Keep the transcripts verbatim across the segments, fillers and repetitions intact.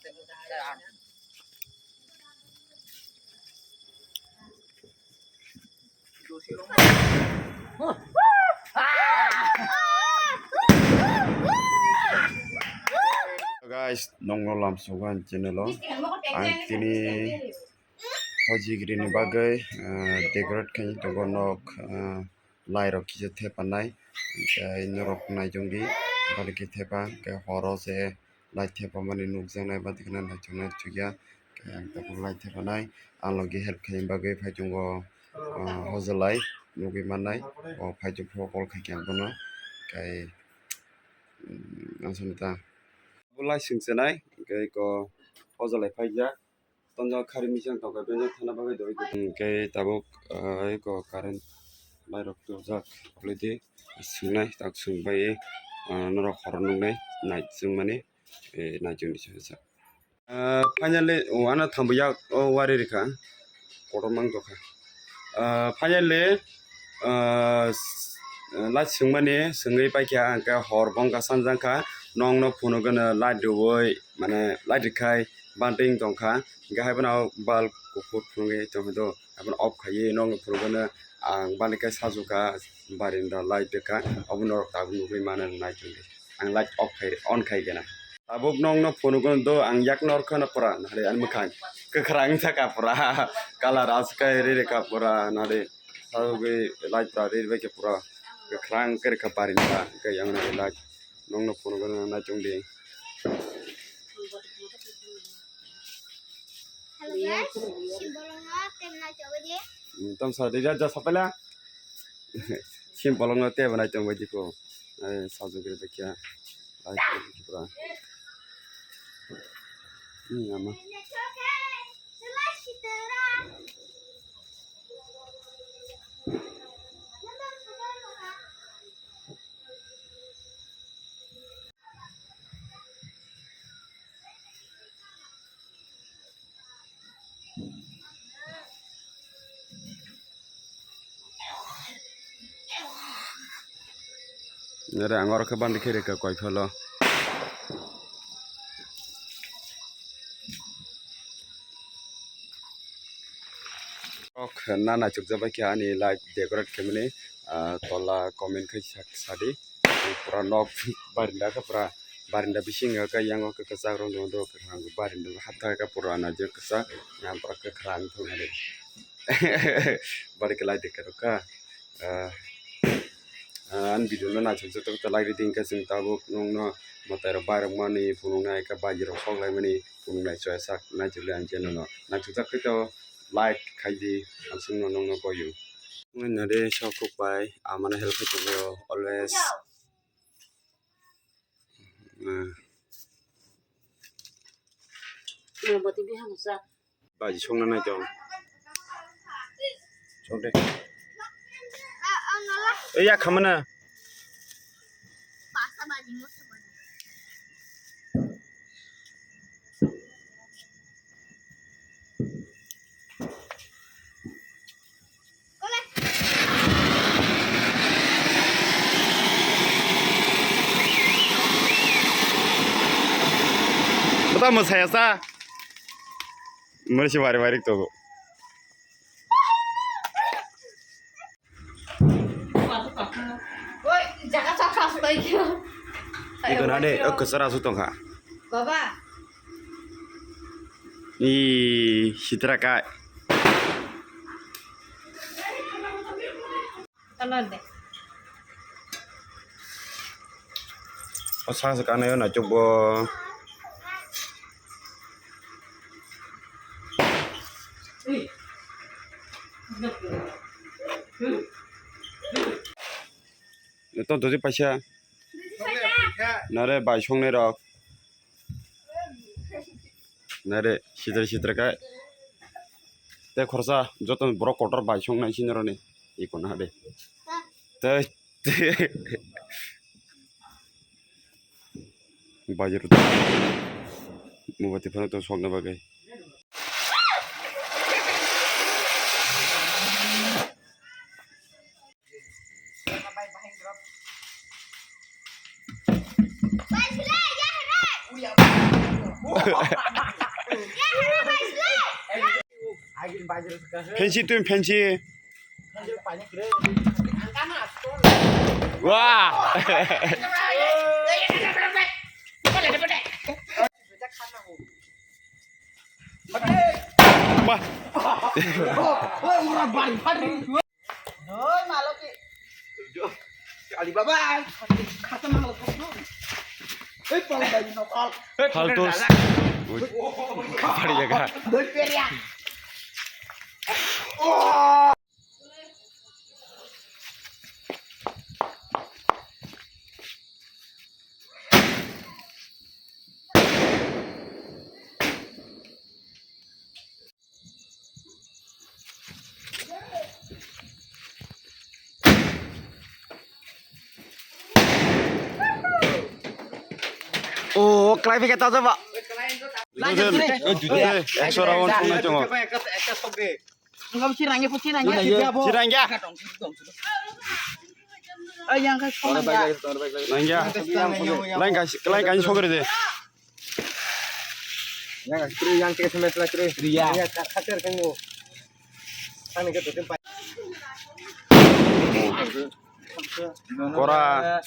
Guys, nongno lamsogo ang channel o. Ang tini hojigrini bagwi, ah, decorate khaini tongo nok, ah, lai rok kisa thepanai. Tei norok naichongdi, bari khe thepa, hwnkhe horo se lai thepamani nukjaknai, bati kheno naichongna chukya. Ang tabuk lai thepanai, ang logi help khaini bagwi phai tongo, ah, hojolai nugwi mannai. O phai tongphuru call khaikhe ang bono, tei, mm, ang sani ta. Bo lai swngchenai, hwnkhe eko hojolai phaijak. Tonjak khari misa tongkha, benjak thana bagwi doi. Hwnkhe tabuk, ah, eko current lai rok tubujak, kwlwi di swngnai, tak swngbai, ah, norok horo nuknai, nai swngmani, eh, nai chwngni sasa. Ah, finally, o, ano thambo yak, o, wari rikha, kotor mang tokha. Ah, finally, ah, s-, lai swngmani swngwi paikha, hwnkhe hor bongkha sanjak kha, nongno phunukgwno light rwui, mane light rwkhai banting tongkha, hwnkhe haiphano bulb kuphur phunugwi tongkha do, haiphano off khaiwi nongno phunukgwno ang balikhai sajukha, barinda light rwkha, obo norok tabuk nugwi mano naichomdi, ang light off khai, on khai gana. Tabuk nongno phunukgwno do ang yak norkhano pura nari ani mwkhang kwkhwrang wngkha pura colour aswk khe ri rikha pura nari sagwi light pura ri bai khe pura kwkhwrang khe rikha barinda khe yang nari light nongno phunukgwno naichomdi. Tong sa rija ja sapela. Sim bolongno tebo nai tong bai diko. Ai sajagri bai kya. Ai kipra. Ni ama. Nere ang oro khe bandi khe rikha koi pholo. Ok, na naichukjak bai khe ani light decorate khaimani, ah, tola comment khai sak-, sadi. Pura nok barinda khe pura barinda bisingo khe yango khe kwchak rok no do kwkhwrang barinda hapthai khe pura naijak kwchak yang pura kwkhwrang thangmani. Bari khe light decorate kha. Ah, ah, ani video no naichukjak tok like ridi hwnkhe chwng tabuk nongno mwtai rok bairok mani phunuknai khe baji rok sok laimani phunuknai choya sak naichukle ang channel no naichukjak khe to. Like khaidi, ang chwngno nongno koyo. Nari sok kok bai, amano help khai tongo always. Baji songna nai tong. Sok de. Ei ya khamana. Bata mwsaya sa. Mori si wari wari to. Oi, jaga sa khas bai kyo. Iko na de, o kwchara su tongkha. Baba. I sitra kai. Kanan de. O sa se kanai o naichuk bo. Ton todi paisa. Nare bai songnai rok. Nare sidra sidra kai. Te khorsa joto borok kotor bai songnai sinoroni. Iko na de. Te Bajir mobati phano to sokna bagwi. Phensi twi phensi. Wah. Bah. Oi, Maloki. Alibaba. Khata Maloki. Ei, pal bai no pal. Faltus. Pari jaga. Doi peria. O, klai phika ta jaba. Ekso round tongnai tongo. Enggak, si rangya, si rangya. Si rangya. Ay, yang kasih kau nangya. Nangya. Lain kasih, lain kasih sogri deh. Yang kasih, yang kasih mesra kiri. Ria. Ya, khater kamu. Kora.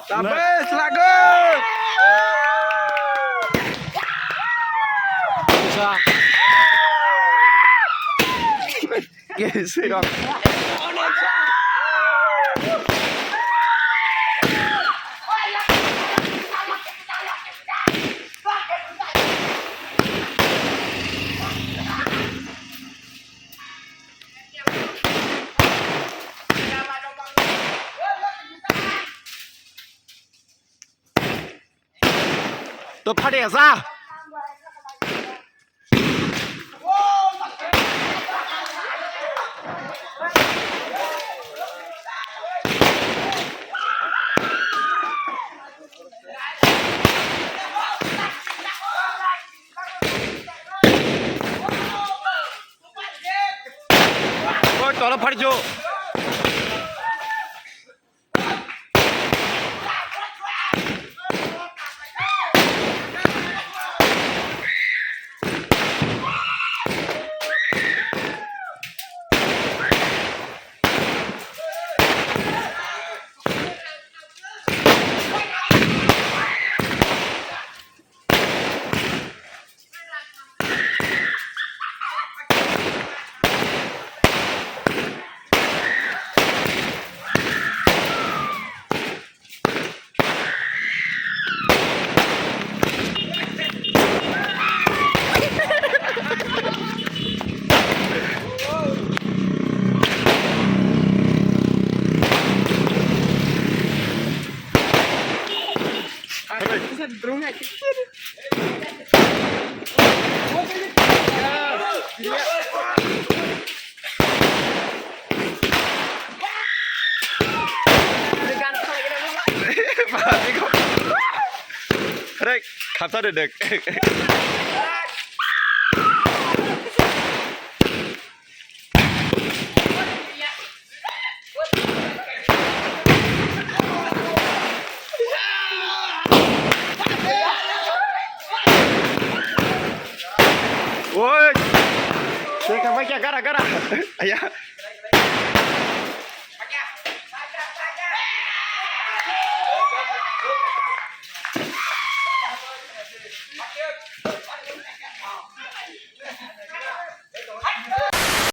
Sabes, lagu. Kesi kok. To phade sa. Oi, tolo phadi jo. Rek, khapsa de dek. Woi. Teka, teka, gara, gara. Aya.